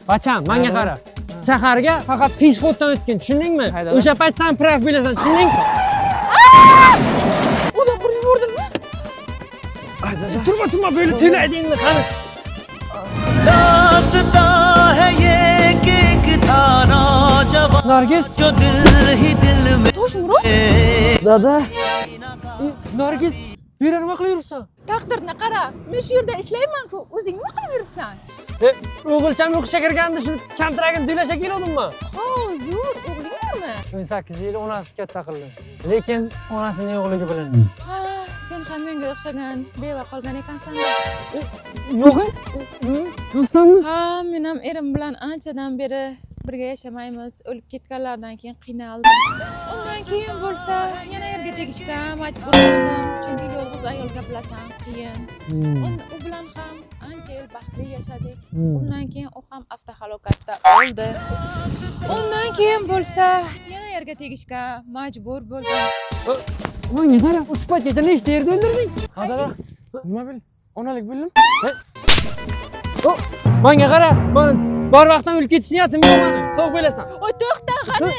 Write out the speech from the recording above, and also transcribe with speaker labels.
Speaker 1: Bacham, menga qara. Shaharga faqat пешеход dan o'tgin, tushundingmi?
Speaker 2: Hayda.
Speaker 1: O'sha payt san прав bilasan, tushundingmi?
Speaker 2: Odam urib yubordimmi?
Speaker 1: Turma, turma, böyle to'laydi endi, qani.
Speaker 3: दास्तां है ये कि एक था नौजवान
Speaker 1: Nargiz,
Speaker 3: जो दिल ही दिल में
Speaker 4: Toshmurod,
Speaker 2: Dada.
Speaker 1: Nargiz, bu yerda nima qilib yuribsan?
Speaker 4: Taqdirni qara. Men shu yerda ishlayman-ku, o'zing nima qilib yuribsan?
Speaker 1: E, o'g'ilcham o'qishga kirganda shuni kontraktini to'lashga kelgandim.
Speaker 4: Ho, zo'r, o'g'ling bormi?
Speaker 1: 18 yil onasiz katta qildim. Lekin onasining yo'qligi bilindi.
Speaker 4: Ha, sen ham menga o'xshagan beva qolgan ekansan.
Speaker 1: Yo'q, rostdanmi?
Speaker 4: Ha, men ham erim bilan anchadan beri birga yashamaymiz. O'lib ketganlaridan keyin qiynaldim. Undan keyin bo'lsa yana erga tegishga majbur bo'ldim. Chunki yolg'iz ayolga, bilasan, qiyin. U bilan ham ancha yil baxtli yashadik. Undan keyin u ham avtohalokatda o'ldi. Undan keyin bo'lsa yana erga tegishga majbur bo'ldim.
Speaker 1: Menga qara, uch paytgacha nechta yerda o'ldirding?
Speaker 2: Ha, dada. Nima bil? Onalik bildim.
Speaker 1: Menga qara, man bor vaqtdan o'lib ketish niyatim yo'q mani. Sog' bo'lasan.
Speaker 4: Oy, to'xta, qani.